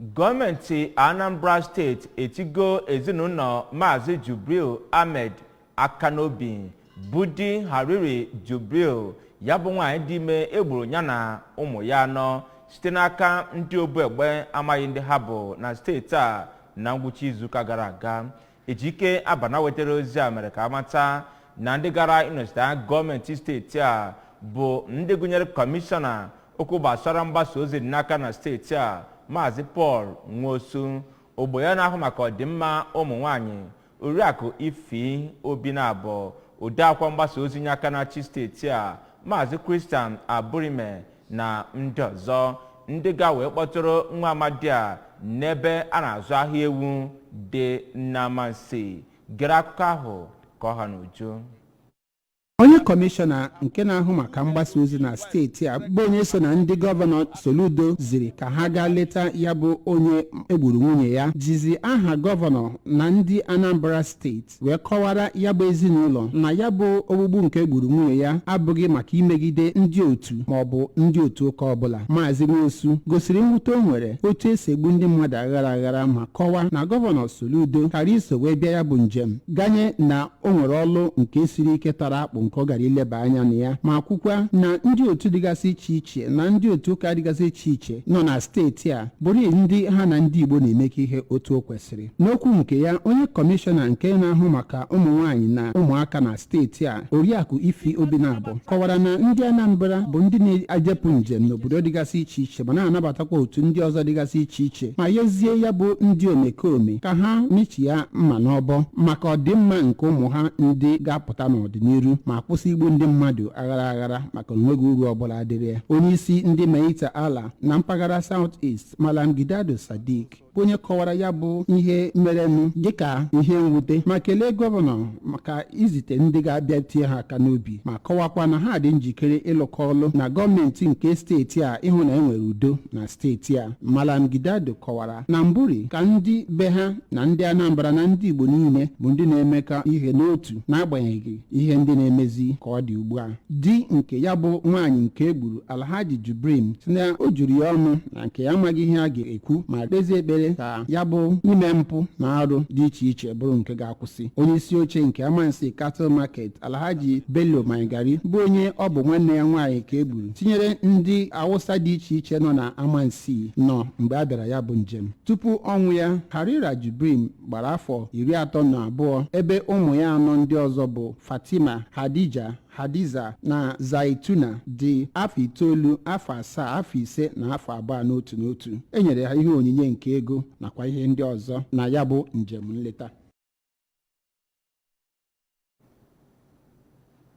Gọọmenti Anambra Steeti etigo ezinụlọ Maazị Jubril Ahmed aka n'obi, bụ di Hariri Jubril, ya bụ nwaanyị dị ime egburu ya na ụmụ ya anọ site n'aka ndị obu egbe amaghị ndị ha bụ na steeti a na ngwụcha izuụka gara aga. Ejike Abana wetara ozi a mere ka amata na ndị gara ịnọchite anya gọọmenti steeti a bụ ndị gụnyere kọmishọna okwu gbasara mgbasa ozi dị n'aka na steeti a, Maazị Paul Nwosu, ogbo ya na-ahụ maka ọdịmma ụmụ nwanyị, Oriakụ Ifi Obinabo, odeakwụkwọ mgbasa ozi nye aka na-achị steeti a, Maazị Christian Aburime, na ndị ọzọ ndị ga wee kpọtụrụ nwa amadi a n'ebe a na-azụ ahịa ewu dị n'Amansi. Gere akụkọ ahụ ka ọ ha n'uju. Onye kọmishọna nke na-ahụ maka mgbasa ozi na steeti a, bụ onye so na ndị Gọvanọ Soludo ziri ka ha gaa leta ya bụ onye egburu nwunye ya, jizi aha gọvanọ na ndị Anambra Steeti wee kọwara ya bụ ezinụlọ na ya bụ ogbugbu nke egburu nwunye ya abụghị maka imegide ndị otu ma ọ bụ ndị otu ụka ọbụla. Maazị Nwosu gosiri mwute o nwere otu esi egbu ndị mmadụ aghara aghara, ma kọwaa na Gọvanọ Soludo kara iso wee bịa ya bụ njem, ganye na o nwere ọlụ nke siri ike tara akpụ nke ọ gara ileba anya na ya, ma kwukwa na ndị otu dịgasị iche iche na ndị otu ụka dịgasị iche iche nọ na steeti a bụrụ ndị ha na ndị Igbo na-emekọ ihe otu o kwesịrị. N'okwu nke ya, onye kọmishọna nke na-ahụ maka ụmụ nwaanyị na ụmụaka na steeti a, Oriakụ Ifi Obinabo, kọwara na ndị Anambra bụ ndị na-ejepụ njem n'obodo dịgasị iche iche ma na-anabatakwa otu ndị ọzọ dịgasị iche iche, ma yezie ya bụ ndị omekome ka ha mịchie mma n'ọbọ maka ọdịmma nke ụmụ ha ndị ga-apụta n'ọdịnihu, ma kwụsị igbu ndị mmadụ aghara aghara maka onweghị uru ọbụla dịrị ya. Onye isi ndị Miyetti Allah na mpaghara South East, Malam Gidado Sadiq, bụ onye kọwara ya bụ ihe merenụ dịka ihe mwute, ma kelee gọvanọ maka izite ndị ga-abịa tie ha aka n'obi, ma kọwakwa na ha dị njikere ịlụkọ ọlụ na gọọmenti nke steeti a ịhụ na enwere udo na steeti a. Malam Gidado kọwara na mburi ka ndị be ha na ndị Anambra na ndị Igbo niile bụ ndị na-emekọ ihe n'otu, n'agbanyeghị ihe ndị na-emezi ka ọ dị ugbu a. Di nke ya bụ nwaanyị nke egburu, Alhaji Jubrin, si na o juru ya ọnụ na nke ya amaghị ihe a ga-ekwu, ma kpezie ekpere ka ya bụ ime mpụ na arụ dị iche iche bụrụ nke ga-akwụsị. Onye isi oche nke Amansi Cattle Market, Alhaji Bello Maigari, bụ onye ọ bụ nwanne ya nwaanyị ka e gburu, tinyere ndị Awụsa dị iche iche nọ na Amansi nọ mgbe a bịara ya bụ njem. Tupu ọnwụ ya, Harira Jubrin gbara afọ 32, ebe ụmụ ya anọ ndị ọzọ bụ Fatima, Hadija, Hadiza na Zaituna dị afọ 9, afọ 7, afọ 5 na afọ 2 n'otu n'otu. E nyere ha ihe onyinye nke ego nakwa ihe ndị ọzọ na ya bụ njem nleta.